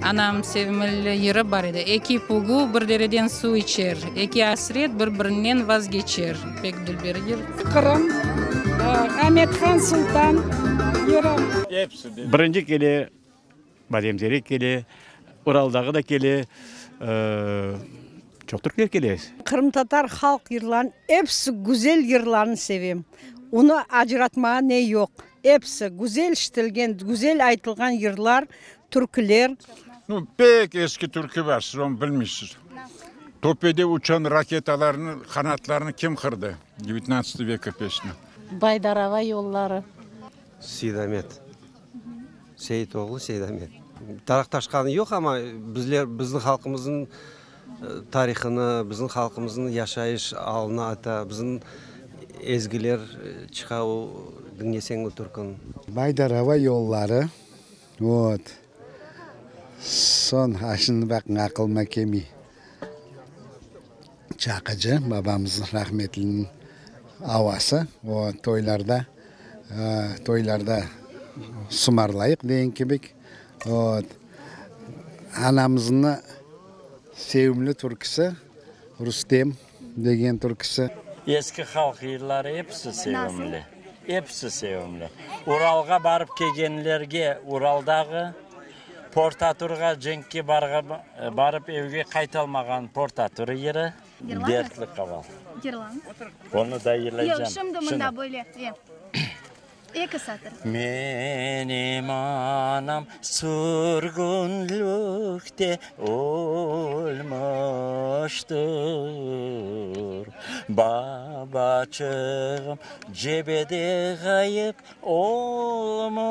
Anam sevimli yırı bar edi. Eki pugu bir dereden suv içer, Eki asret bir-birinden vazgeçer. Pek dülber yır. Qırım, Amet-Han Sultan yırı. Birinci kele Badem terek kele, Ural dağı da kele, çoq türkler kele. Qırımtatar halq yırlarınıñ episi güzel yırlarnı sevem. Onı acıratmağa ne yoq. Episi güzel işitilgen, güzel aytılğan yırlar, türküler. Nu, pek eski türkü bar, siz onı bilmeysiz. Töpede uçan raketalarnıñ qanatlarını kim qırdı? Devetnadtsıtıy veka pesnâ. Baydarava yolları. Seydamet. Seyit oğlu Seydamet. Taraqtaşqanı yoq, amma bizler, bizim halqımıznıñ tarihını, bizim halqımıznıñ yaşayış alını ayta, bizim ezgiler çıqa o, diñleseñ o türküni. Baydarava yolları, vot, soñ, a şimdi baqıñ aqılıma kelmey, Çaqıcı, babamız rahmetliniñ avası, o toylarda, toylarda sımarlayıq degen kibik, vot, anamıznı sevimli türküsi, Rustem degen türküsi. Eski halq yırları episi sevimli, episi sevimli. Uralğa barıp kelgenlerge Ural dağı, Port-Arturğa cenkke barıp evge qaytalmağan Port-Artur yırı, Dertli qaval. Onı da yırlaycam. Yoq, şimdi mında böyle, e. Eki satır. Menim anam sürgünlikte ölmüştir, Babaçığım cebede ğayıp olmuştır.